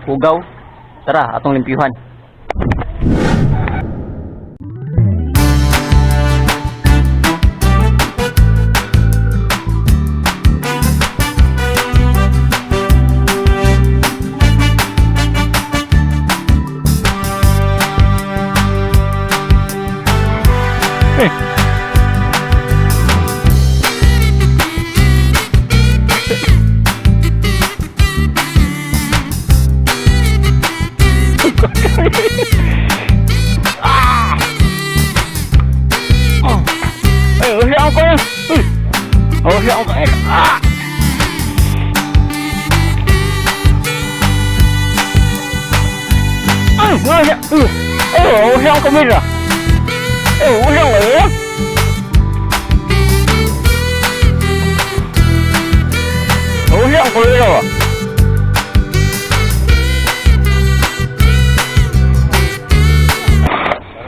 Hugaw. Tara, atong limpyuhan. Ay, oh, siya ko. Uy. Oh, siya ko. Ah. Ay, oh, siya. Uy. Oh, siya ko mira. Oh, siya ko. Oh, siya ko mira.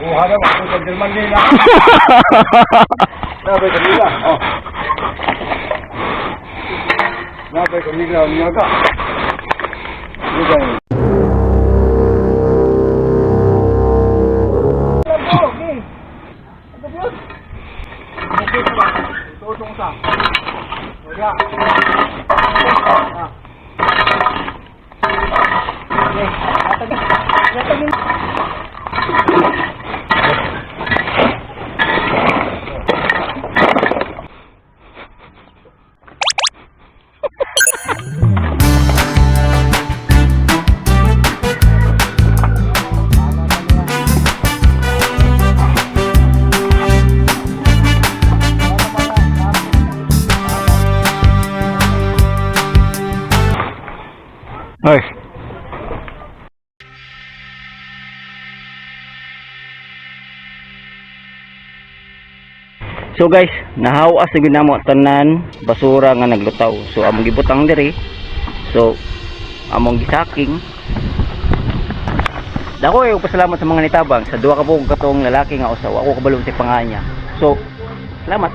Kuha na ako sa German nila. Nabay kanila. Oh. Nabay kanila niya ka. Hindi. Ay. So guys, nahawas na gyud namo tanan basura nga naglutaw. So among gibutang diri. So among gisaking. Dako ay pasalamat sa mga nitabang sa duha ka buok katong lalaki nga usa. Wa ko kabalo sa pangalan niya. So salamat.